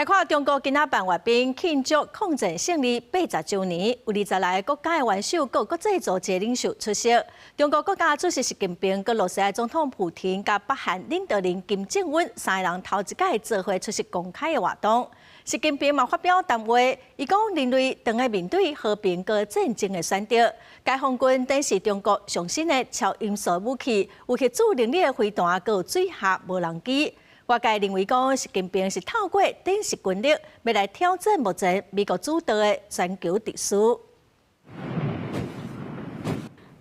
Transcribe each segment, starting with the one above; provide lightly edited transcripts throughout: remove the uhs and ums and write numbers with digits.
來看中國今仔辦閱兵慶祝抗戰勝利80週年，有26個國家的元首、閣國際組織領袖出席。中國國家主席習近平、佮羅西亞總統普廷、佮北韓領導人金正恩三个人頭一擺做伙出席公開的活動。習近平嘛發表談話，伊講人類當愛面對和平佮戰爭的選擇。解放軍展示中國上新的超音速武器，有核子能力的飛彈，閣水下無人機。外界認為講，習近平是透過展示軍力，欲來挑戰目前美國主導的全球秩序。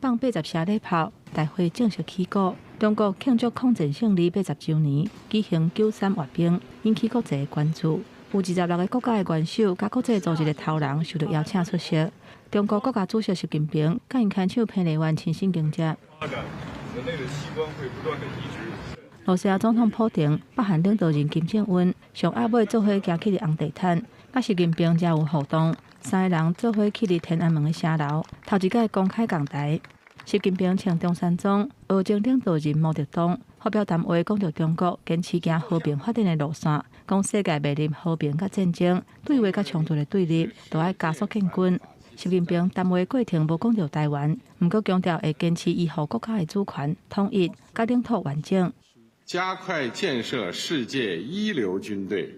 放80聲禮炮，大會正式起鼓。中國慶祝抗戰勝利80週年，舉行93閱兵，引起國際的關注。有26個國家的元首佮國際組織的頭人受到邀請出席。中國國家主席習近平佮𪜶牽手彭麗媛親身迎接。羅西亞總統普廷、北韓領導人金正恩上暗尾做伙行去佇紅地毯，佮習近平誠有互動，三个人做伙去佇天安門的城樓，頭一擺公開仝台。習近平穿中山裝，俄前領導人毛澤東發表談話，講著中國堅持行和平發展的路線，講世界面臨和平佮戰爭、對話佮衝突的對立，都愛加速建軍。習近平談話過程無講著台灣，毋過強調會堅持維護國家的主權、統一佮領土完整。加快建設世界一流軍隊，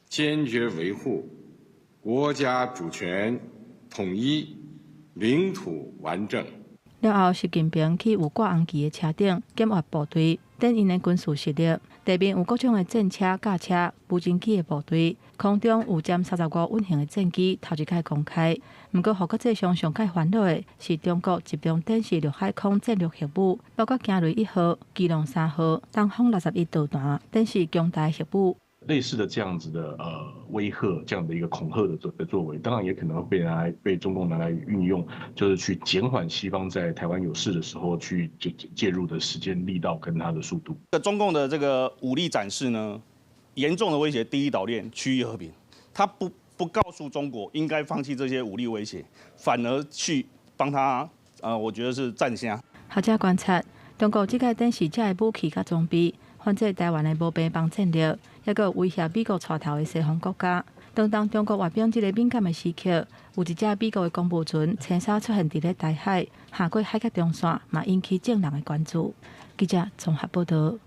堅決維護國家主權、統一、領土完整。了後，習近平去有掛紅旗的車頂檢閱部隊，展𪜶的軍事實力。地面有各種的戰車、甲車、無人機的部隊，空中有殲35隱形的戰機，頭一擺公開。毋過，予國際上上蓋煩惱的是中國集中展示陸海空戰略核武，包括驚雷1號、基隆3號、東風61導彈，展示強大核武。類似的這樣子的威嚇，這樣的一個恐嚇的作為，當然也可能會被拿來被中共拿來運用，就是去減緩西方在台灣有事的時候去介入的時間、力道跟它的速度。中共的這個武力展示呢，嚴重的威脅第一島鏈區域和平，他不告訴中國應該放棄這些武力威脅，反而去幫他，我覺得是站聲。學者觀察，中國這擺展示這个武器佮裝備，反制台灣的無邊防戰略，抑閣威脅美國帶頭的西方國家。當當中國閱兵這个敏感的時刻，有一隻美國的公務船穿梭出現佇咧台海，橫過海峽中線，嘛引起眾人的關注。記者綜合報道。